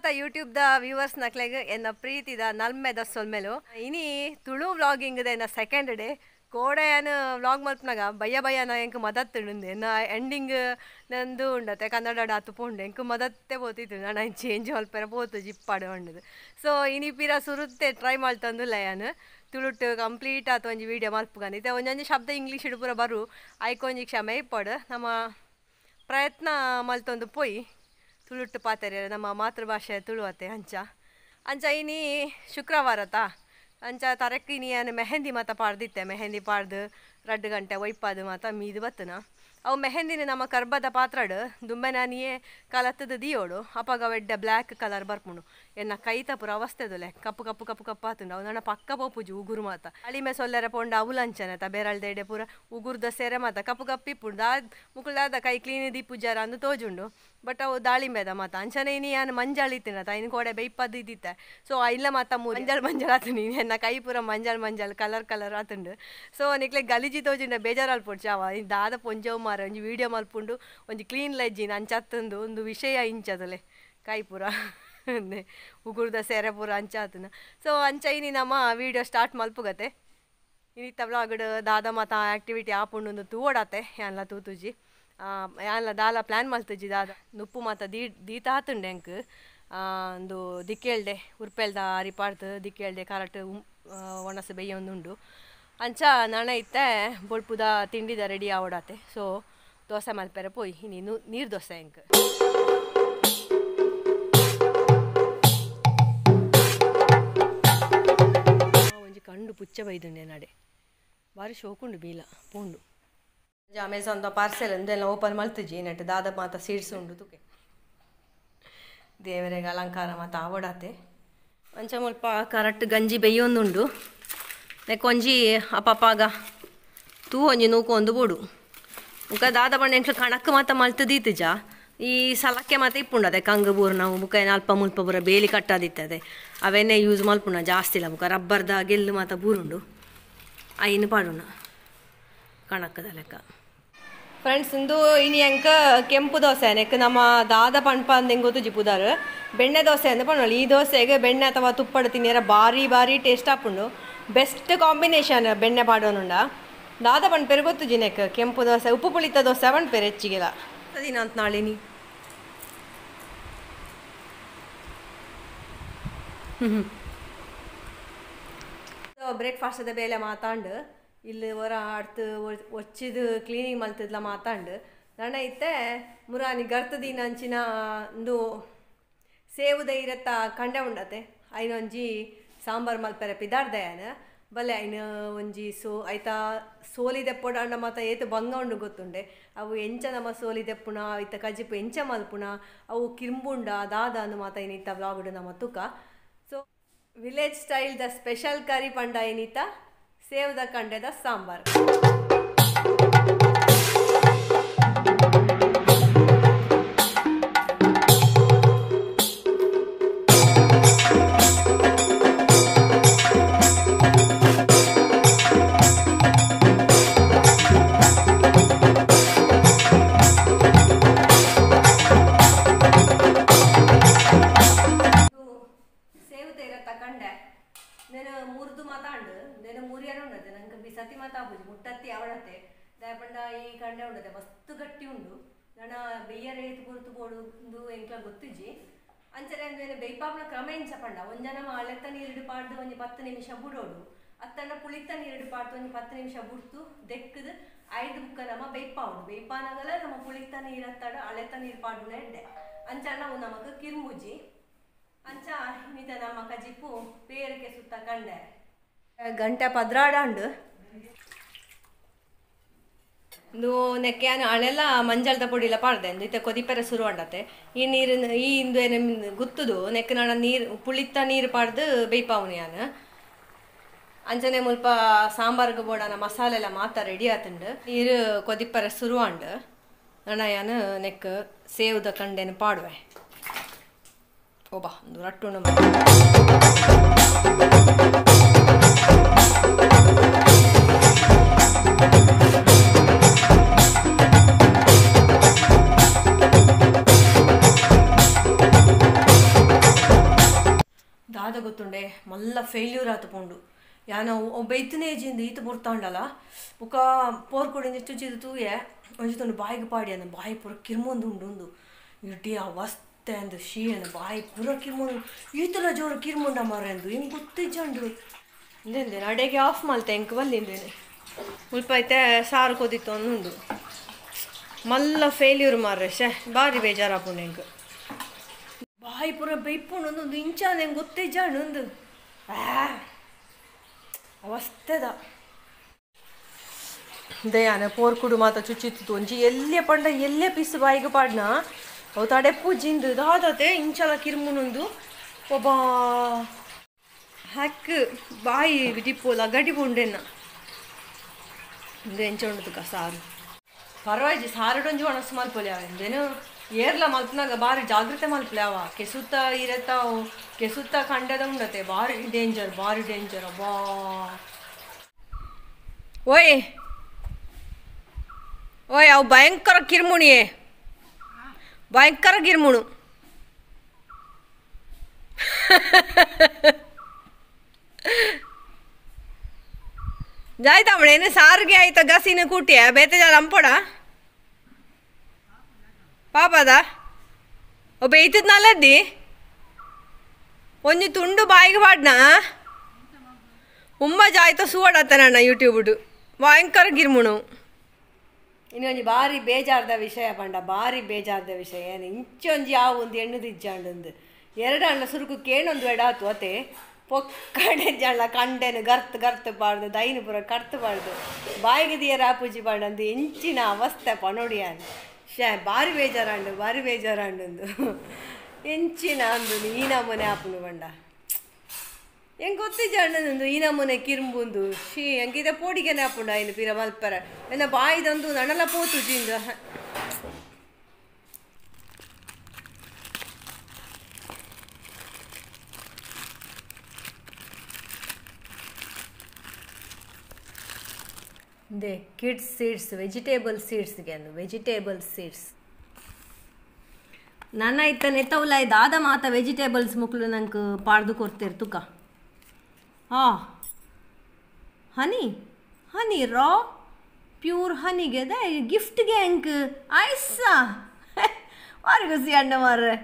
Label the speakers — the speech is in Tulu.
Speaker 1: ಮಾತ ಯೂಟ್ಯೂಬ್ the viewers ನಕ್ಲೆಗ್ ಎನ್ನ ಪ್ರೀತಿದ ನಲ್ಮೆದ ಸೊಲ್ಮೆಲು. ಇನಿ ತುಳು ವ್ಲಾಗಿಂಗ್ ಎನ್ನ ಸೆಕೆಂಡ್ ಡೇ. ಕೋಡೆಯನ್ ವ್ಲಾಗ್ ಮಲ್ಪನಾಗ ಬಯ್ಯ ಬಯ್ಯನ ಎಂಕ್ ಮದತ್ತುಂಡು ಎನ್ನ ಎಂಡಿಂಗ್ ನಂದು ಉಂಡತೆ ಕನ್ನಡ ಆತು ಪೋಂಡು ಎಂಕ್ ಮದತ್ತೆ ಪೋತಿತ್ತು ನಾನು ಚೇಂಜ್ ಮಲ್ಪೆರ ಪೋತು ಜಿಪ್ಪಾಡು ಉಂಡದು. ಸೊ ಇನಿ ಪಿರ ಸುರುತ್ತೆ ಟ್ರೈ ಮಲ್ತಂದುಲ್ಲ ಯಾನ್ ತುಳುಟ್ಟು ಕಂಪ್ಲೀಟ್ ಆತು ಒಂಜಿ ವೀಡಿಯೋ ಮಲ್ಪುಗಂದು. ಇತ್ತೆ ಒಂಜೊಂಜಿ ಶಬ್ದ ಇಂಗ್ಲೀಷ್ ಪೂರ ಬರು ಐಕೊಂಜಿ ಕ್ಷಮೆ ಇಪ್ಪಡು. ನಮ್ಮ ಪ್ರಯತ್ನ ಮಲ್ತೊಂದು ಪೋಯಿ ತುಳುಟ್ಟು ಪಾತೆರೆ ನಮ್ಮ ಮಾತೃಭಾಷೆ ತುಳುವತೆ. ಅಂಚ ಅಂಚ ಇನಿ ಶುಕ್ರವಾರತ ಅಂಚ ತರಕ್ಕೆ ಇನಿ ಯಾನ್ ಮೆಹಂದಿ ಮಾತ ಪಾಡ್ದಿತ್ತೆ. ಮೆಹಂದಿ ಪಾಡ್ದು 2 ಗಂಟೆ ಒಯ್ಪಾದು ಮಾತ ಮೀದು ಬತ್ತನ. ಅವು ಮೆಹಂದಿನ ನಮ್ಮ ಕರ್ಬದ ಪಾತ್ರಡು ದುಂಬೆ ನಾನಿಯೇ ಕಲತ್ತದ ದಿಯೋಡು ಅಪಗ ಎಡ್ಡೆ ಬ್ಲ್ಯಾಕ್ ಕಲರ್ ಬರ್ಪುಂಡು. ಎನ್ನ ಕೈತ ಪೂರ ಅವಸ್ಥೆದುಲೆ ಕಪ್ಪು ಕಪ್ಪು ಕಪ್ಪು ಕಪ್ಪು ಆತುಂಡು. ಅವು ನನ್ನ ಪಕ್ಕ ಪೋಪುಜು ಉಗುರು ಮಾತ ಅಳಿಮೆ ಸೊಲ್ಲೆರ ಪೋಂಡ ಅವುಲಂಚನೆ ತ ಬೇರಳ್ದ ಎಡೆ ಪೂರ ಉಗುರ್ದ ಸೆರೆ ಮಾತ ಕಪ್ಪು ಕಪ್ಪು ಇಪ್ಪುಂಡು. ದಾ ಮುಕುಲ್ದಾದ ಕೈ ಕ್ಲೀನ್ ದೀಪುಜಾರ ಅಂದು ತೋಜುಂಡು. ಬಟ್ ಅವು ದಾಳಿಂಬೆದ ಮಾತ ಅಂಚನೆ ಇನಿ ಯಾನ್ ಮಂಜಾಳ ಇತ್ತಿನ ತ ಇನ್ನು ಕೋಡೆ ಬೇಯ್ಪದ್ದು ಇದ್ದಿತ್ತೆ. ಸೊ ಇಲ್ಲ ಮಾತ ಮಂಜಾಳ್ ಮಂಜಾಳ್ ಆತುಂಡು. ಇನಿ ಎನ್ನ ಕೈ ಪೂರ ಮಂಜಾಳ್ ಮಂಜಾಳ್ ಕಲರ್ ಕಲರ್ ಆತುಂಡು. ಸೊ ನಿಕ್ಲೆ ಗಲೀಜಿ ತೋಜುಂಡ ಬೇಜಾರು ಪೊಡ್ಚು ಅವ ದಾದ ಪೊಂಜವು ಮಾರ ಒಂಜಿ ವೀಡಿಯೋ ಮಲ್ಪುಂಡು ಒಂಜಿ ಕ್ಲೀನ್ ಲಜ್ಜಿನ ಅಂಚತ್ತುಂದು ಒಂದು ವಿಷಯ ಇಂಚದಲೆ ಕೈ ಪೂರ ಉಗುರ್ದ ಸೆರೆ ಪೂರ ಅಂಚಾತುನ. ಸೊ ಅಂಚ ಇನಿ ನಮ್ಮ ವೀಡಿಯೋ ಸ್ಟಾರ್ಟ್ ಮಲ್ಪುಗತೆ. ಇನ್ನಿತ್ತ ವ್ಲಾಗ್ಡ್ ದಾದ ಮಾತ ಆ್ಯಕ್ಟಿವಿಟಿ ಆಪುಂಡು ತೂವಡಾತೆ ಯಾನ್ಲ ತೂತುಜಿ ಯಾನ್ಲ ದಾಲ ಪ್ಲ್ಯಾನ್ ಮಲ್ತುಜಿ. ದಾದ ನುಪ್ಪು ಮಾತ ದೀತ ಆತುಂಡೆ ಎಂಕ್ ಒಂದು ದಿಕ್ಕೇಳ್ದೆ ಉರ್ಪೆಲ್ದ ಅರಿಪಾಡ್ದು ದಿಕ್ಕೇಳ್ದೆ ಕರೆಕ್ಟ್ ಒಣಸು ಬೇಯೊಂದುಂಡು. ಅಂಚ ನಾಣ ಇತ್ತೆ ಬೊಳ್ಪುದ ತಿಂಡಿದ ರೆಡಿ ಆವಡಾತೆ. ಸೊ ದೋಸೆ ಮಲ್ಪೆರೆ ಪೋಯಿ ಇನಿ ನೀರು ದೋಸೆ ಎಂಕ್. ಒಂಜಿ ಕಂಡು ಪುಚ್ಚ ಬೈದುಂಡೆ ನಡೆ ಬಾರಿ ಶೋಕುಂಡು ಬೀಲ ಪೋಂಡು. ಅಮೆಝಾನ್ the parcel ಅಂದೆಲ್ಲ ಓಪನ್ ಮಲ್ತುಜಿ ನೆಟ್ ದಾದ ಮಾತ ಸೀಡ್ಸ್ ಉಂಡು ತುಕೆ ದೇವರಿಗೆ ಅಲಂಕಾರ ಮಾತ ಆವಡಾತೆ. ಅಂಚ ಮುಲ್ಪ ಕರೆಕ್ಟ್ ಗಂಜಿ ಬೇಯೊಂದುಂಡು. ನೆಕ್ಕೊಂಜಿ ಅಪ್ಪಪ್ಪಾಗ ತೂ ಒಂಜಿ ನೂಕೊಂದು ಬೋಡು ಬುಕ್ಕ ದಾದ ಬಣ್ಣ ಎಂಕ್ಲು ಕಣಕ್ ಮಾತ ಮಲ್ತದೀತುಜ ಈ ಸಲಕ್ಕೆ ಮಾತ ಇಪ್ಪುಂಡು. ಅದೇ ಕಂಗು ಬೂರು ನಾವು ಬುಕ್ಕ ಅಲ್ಪ ಮುಲ್ಪ ಪೂರ ಬೇಲಿ ಕಟ್ಟಾದಿತ್ತದೆ ಅವೇನೇ ಯೂಸ್ ಮಲ್ಪುಂಡ ಜಾಸ್ತಿ ಇಲ್ಲ. ಬುಕ್ಕ ರಬ್ಬರ್ದ ಗೆಲ್ಲು ಮಾತ ಬೂರುಂಡು ಐನು ಪಾಡುಣ ಕಣಕ್ಕದ ಲೆಕ್ಕ. ಫ್ರೆಂಡ್ಸ್ ಇಂದು ಇನಿ ಅಂಕ ಕೆಂಪು ದೋಸೆ ನೆಕ್ ನಮ್ಮ ದಾದ ಪಣ್ಪ ಅಂದ್ ಹೆಂಗ್ ಗೊತ್ತು ಜಿಪುದಾರು ಬೆಣ್ಣೆ ದೋಸೆ ಅಂದ್ ಪಣ್ಣೋಳು. ಈ ದೋಸೆಗೆ ಬೆಣ್ಣೆ ಅಥವಾ ತುಪ್ಪಡು ತಿನ್ನಿರ ಬಾರಿ ಬಾರಿ ಟೇಸ್ಟ್ ಆಪುಂಡು. ಬೆಸ್ಟ್ ಕಾಂಬಿನೇಷನ್ ಬೆಣ್ಣೆ ಪಾಡೋನುಂಡ. ದಾದ ಪಣ್ಪೇರು ಗೊತ್ತು ಜಿನೆಕ್ ಕೆಂಪು ದೋಸೆ ಉಪ್ಪು ಪುಳಿತ ದೋಸೆ ಪಣ್ಪೇರು ಹೆಚ್ಚಿಗೆಲ್ಲ ದಿನ ಅಂತ ನಾಳಿನಿ. ಬ್ರೇಕ್ಫಾಸ್ಟದ ಬೇಲೆ ಮಾತಾಂಡು ಇಲ್ಲಿ ಹೊರ ಆಡ್ತು ಒಚ್ಚಿದು ಕ್ಲೀನಿಂಗ್ ಮಲ್ತದ್ಲ ಮಾತಾಂಡು ನಣ ಇತ್ತೆ ಮುರಾನಿ ಗರ್ತದಿನ ಅಂಚಿನ ಒಂದು ಸೇವುದ ಇರತ್ತ ಕಂಡೆ ಉಂಡತೆ ಐನೊಂಜಿ ಸಾಂಬಾರು ಮಲ್ಪೆರೆ ಪಿದಾರ್ದಯಾನ ಬಲೆ ಐನ ಒಂಜಿ ಸೋ ಐತ ಸೋಲಿ ದೆಪ್ಪೊಡಾಂಡ ಮಾತ ಏತು ಬಂಗ ಉಂಡು ಗೊತ್ತುಂಡೆ. ಅವು ಎಂಚ ನಮ್ಮ ಸೋಲಿ ದೆಪ್ಪುಣ ಐತ ಕಜಿಪು ಎಂಚ ಮಲ್ಪುಣ ಅವು ಕಿಂಬುಂಡ ದಾದ ಅಂದು ಮಾತ ಏನಿತ್ತ ವ್ಲಾಗ್ಡು ನಮ್ಮ ತುಕ. So village style the special curry ಪಂಡ ಏನಿತ್ತ ಸೇವದ ಕಂಡೆದ ಸಾಂಬಾರ್. ಬಿಸತಿ ಮಾತ ಆಪುಜಿ ಮುಟ್ಟತ್ತಿ ಅವಡತೆ ದಾಯಪಂಡ ಈ ಕಂಡೆ ಉಂಡತೆ ಮಸ್ತ್ ಗಟ್ಟಿ ಉಂಡು. ನಣ ಬೆಯ್ಯರ ಏತು ಪೊರ್ತು ಬೋಡು ಉಂದು ಎಂಕ್ಲ ಗೊತ್ತುಜಿ. ಅಂಚನೆ ಅಂದ್ಮೇಲೆ ಬೇಯ್ಪಾಪುನ ಕ್ರಮ ಎಂಚ ಪಂಡ ಒಂಜನ ಅಳೆತ್ತ ನೀರಿಡು ಪಾಡ್ದು ಒಂಜಿ 10 ನಿಮಿಷ ಬುಡೋಡು ಅತ್ತನ ಪುಳಿತ ನೀರಿಡು ಪಾಡ್ದು ಒಂಜಿ 10 ನಿಮಿಷ ಬುಡ್ತು ದೆಕ್ಕದು ಐದು ಬುಕ್ಕ ನಮ್ಮ ಬೇಯ್ಪಾವುಡು. ಬೇಯ್ಪಾನಾಗಲ ನಮ್ಮ ಪುಳಿತ ನೀರು ಅತ್ತಾಡು ಅಳೆತ್ತ ನೀರು ಪಾಡುನ ಎಡ್ಡೆ ಅಂಚ ನಾವು ನಮಕ್ ಕಿರ್ಮುಜಿ. ಅಂಚ ಇನ್ನಿತ ನಮ್ಮ ಕಜಿಪು ಪೇರಕ್ಕೆ ಸುತ್ತ ಕಂಡೆ ಗಂಟೆ 12 ಇಂದು ನೆಕ್ಕೆ ಅಳೆಲ್ಲ ಮಂಜಲ್ದ ಪೊಡಿಲ ಪಾಡ್ದೆ ಇತ್ತೆ ಕೊದಿಪೆರೆ ಶುರು ಅಂಡತೆ. ಈ ನೀರು ಈ ಇಂದು ಏನ ಗುತ್ತುದು ನೆಕ್ ನಾಣ ನೀರು ಪುಳಿತ ನೀರು ಪಾಡ್ದು ಬೇಯ್ಪಾವುನಿ ಯಾನ್. ಅಂಚನೆ ಮುಲ್ಪ ಸಾಂಬಾರ್ಗೆ ಬೋಡಾನ ಮಸಾಲೆ ಎಲ್ಲ ಮಾತ ರೆಡಿ ಆತುಂಡು. ನೀರು ಕೊದಿಪೆರೆ ಶುರು ಅಂಡು ನಣ ಯಾನ್ ನೆಕ್ ಸೇವುದ ಕಂಡೆನು ಪಾಡುವೆ. ಓಬಾ ಒಂದು ರಟ್ಟುಂಡು. ಗೊತ್ತುಂಡೆ ಮಲ್ಲ ಫೇಲ್ಯೂರ್ ಆತು ಪೋಂಡು ಯಾನ ಬೈತನೇ ಜಿಂದು ಈತ ಪೊರ್ತಾಂಡಲ ಬೊಕ ಪೋರ್ಕೊಡಿಂಜ ಚುಚಿದು ತೂಯೆ ಒಂಜಿ ತುಂಡು ಬಾಯಿಗೆ ಪಾಡಿ ಅಂದ ಬಾಯಿ ಪೂರ ಕಿರ್ಮೊಂದು ಉಂಡು ಉಂದು ಇಡೀ ಅವಸ್ಥೆ ಅಂದು ಶೀ ಅಂದು ಬಾಯಿ ಪೂರ ಕಿರ್ಮೊಂದು ಈತಲ ಜೋರು ಕಿರ್ಮುಂಡ ಮಾರಂದು ಹಿಂಗೆ ಗೊತ್ತಿಜ್ಜಂಡು ಇಂದೇಂದೆ ಅಡೆಗೆ ಆಫ್ ಮಲ್ತೆ ಎಂಕ್ ಬಲ್ಲಿಂದೇನೆ ಮುಲ್ಪ ಐತೆ ಸಾರು ಕೊದಿತ್ತು ಅನ್ನುಂಡು ಮಲ್ಲ ಫೇಲ್ಯೂರ್ ಮಾರ್ರೆ ಶೇ ಬಾರಿ ಬೇಜಾರಾಪುಂಡು ಎಂಕ್ ಬಾಯಿ ಪೂರ ಬೈಪುಂಡು ಒಂದೊಂದು ಇಂಚಾನ ಹೆಂಗೆ ಗೊತ್ತಿಜ್ಜಾಂಡು ಒಂದು ಅವಸ್ಥೆದ ದಯಾನ ಪೋರ್ಕುಡು ಮಾತ ಚುಚ್ಚಿತ್ತು ಒಂಜಿ ಎಲ್ಲೆ ಪಂಡ ಎಲ್ಲೆ ಪೀಸ್ ಬಾಯಿಗೆ ಪಾಡ್ನ ಅವು ತಡೆಪ್ಪು ಜಿಂದು ದಾದತೆ ಇಂಚಲ ಕಿರ್ಮುನೊಂದು ಒಬ್ಬ ಹಕ್ ಬಾಯಿ ಡಿಪ್ಪೋಲ ಗಡಿ ಪುಂಡೆನ್ನ ಇಂದು ಎಂಚ ಉಂಡು ಸಾರು ಪರವಾಜಿ ಸಾರಡೊಂಜಿ ಒಣಸು ಮಲ್ಪೊಲಿ ಅವ ಏರ್ಲ ಮಲ್ಪನಾಗ ಬಾರಿ ಜಾಗ್ರತೆ ಮಲ್ಪಲೆ ಅವ ಕೆಸುತ್ತ ಇರತ್ತಾವು ಕೆಸುತ್ತ ಕಂಡದ ಉಂಡತೆ ಬಾರಿ ಡೇಂಜರ್ ಬಾರಿ ಡೇಂಜರ್ ಅಬ್ಬಾ. ಓಯ್ ಓಯ್ ಅವು ಭಯಂಕರ ಕಿರ್ಮುಣಿಯೇ ಭಯಂಕರ ಕಿರ್ಮುಣು ಜಾಯ್ತಾಮಣೆ ಸಾರಿಗೆ ಆಯ್ತ ಗಸಿನ ಕೂಟಿಯ ಬೇತೆ ಜಾಲ ಅಂಪೊಡ ಪಾಪದ ಒಬ್ಬ ಇತ್ತದ್ನಲ್ಲದ್ದಿ ಒಂಜಿ ತುಂಡು ಬಾಯಿಗೆ ಪಾಡ್ನ ಉಮ್ಮ ಜಾಯ್ತ ಸುವಡತ್ತನಣ್ಣ ಯೂಟ್ಯೂಬ್ ಭಯಂಕರ ಗಿರ್ಮುಣು. ಇನ್ನೊಂಜಿ ಬಾರಿ ಬೇಜಾರ್ದ ವಿಷಯ ಪಂಡ ಬಾರಿ ಬೇಜಾರ್ದ ವಿಷಯ ಏನು ಇಂಚೊಂಜಿ ಯಾವ ಒಂದು ಎಣ್ಣುದಿಜ್ಜಾಂಡೊಂದು ಎರಡು ಅಣ್ಣ ಸುರುಕು ಕೇಣೊಂದು ಎಡಾತು ಅತೆ ಪೊಕ್ಕಡೆ ಜಳ್ಳ ಕಂಡೆನು ಗರ್ತ್ ಗರ್ತ್ ಪಾಡ್ದು ದೈನು ಪೂರ ಕರ್ತು ಪಾಡ್ದು ಬಾಯಿಗೆ ದಿಯರ ಪೂಜಿ ಪಾಡಂದು ಇಂಚಿನ ಅವಸ್ಥೆ ಪನೋಡಿಯಾನ್ ಶೇ ಬಾರಿ ಬೇಜಾರಾಂಡು ಬಾರಿ ಬೇಜಾರಾಂಡೊಂದು ಎಂಚಿನ ಅಂದು ಈ ನಮೂನೆ ಆಪುನು ಬಂಡ ಹೆಂಗೆ ಗೊತ್ತಿಜ್ಜಾಂಡೊಂದು ಈ ನಮೂನೆ ಕಿರ್ಂಬುಂದು ಶೀ ಹೆಂಗಿದೆ ಪೋಡಿಗೆನೆ ಆಪುಂಡು ಐನು ಪಿರ ಮಲ್ಪರ ಎನ್ನ ಬಾಯಿದಂದು ನಣಲ ಪೋತು ಜಿಂದು. They kids seeds vegetable ಸೀಡ್ಸ್ಗೆ ಅಂದು ವೆಜಿಟೇಬಲ್ ಸೀಡ್ಸ್ ನನ್ನ ಇತ್ತ ನೆತ್ತವುಲ ದಾದ ಮಾತ ವೆಜಿಟೇಬಲ್ಸ್ ಮುಕ್ಲು ನಂಗೆ ಪಾಡ್ದು ಕೊಡ್ತೀರಿ ತುಕ ಹಾಂ ಹನಿ ಹನಿ ರಾ ಪ್ಯೂರ್ ಹನಿಗೆ ಅದ ಗಿಫ್ಟ್ಗೆ ಅಂಕ್ ಐಸಾ ವಾರಿ ಖುಷಿ ಅಣ್ಣ ಮಾರ್ರೆ.